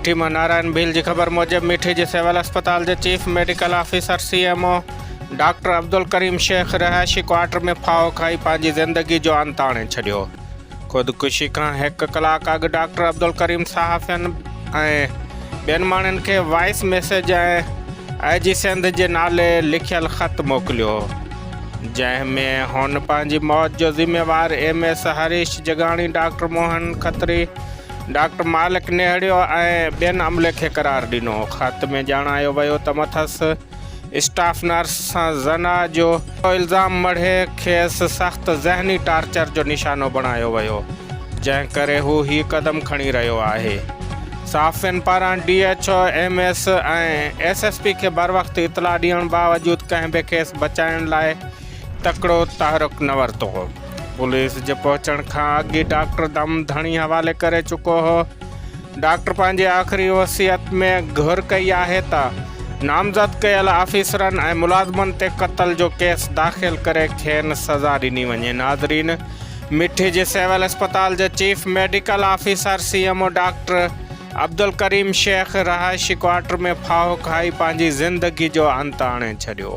مٺي مان نارائڻ ڀيل جي خبر موجب مٺي جي سول اسپتال جي chief medical officer, C M O, doctor Abdul Karim Shaikh رهائشي ڪوارٽر ۾ ڦاهو کائي پنهنجي زندگي جو انت آڻي ڇڏيو. خودڪشي کان هڪ ڪلاڪ اڳ ڊاڪٽر عبدالڪريم صحافين ۽ ٻين ماڻهن کي وائس ميسيج ۽ I جي سنڌ جي نالي لکيل خط موڪليو جنهن ۾ هن پنهنجي موت جو ذميوار M S Harish Jagani, doctor Mohan Khatri, doctor Malik Nahriyo ۽ ٻين عملي کي قرار ڏنو. خط ۾ ڄاڻايو ويو ته مٿس اسٽاف نرس سان زنا جو الزام مڙهي کيس سخت ذهني ٽارچر جو نشانو بڻايو ويو، جنهن ڪري هو هي قدم کڻي رهيو آهي. صحافين پاران D H O, M S ۽ S S P کي بروقت اطلاع ڏيڻ باوجود ڪنهن به کيس بچائڻ لاء تڪڙو تحرڪ نه ورتو. پوليس جي پهچڻ کان اڳ ئي ڊاڪٽر دم ڌڻي حوالي ڪري چڪو هو. ڊاڪٽر پنهنجي آخري وصيت ۾ گهر ڪئي آهي ته نامزد ڪيل آفيسرن ۽ ملازمن تي قتل جو ڪيس داخل ڪري کين سزا ڏني وڃي. ناظرين مٺي جي سول اسپتال جي chief medical officer C M O doctor Abdul Karim Shaikh رهائشي ڪوارٽر ۾ ڦاهو کائي پنهنجي زندگي جو انت آڻي ڇڏيو.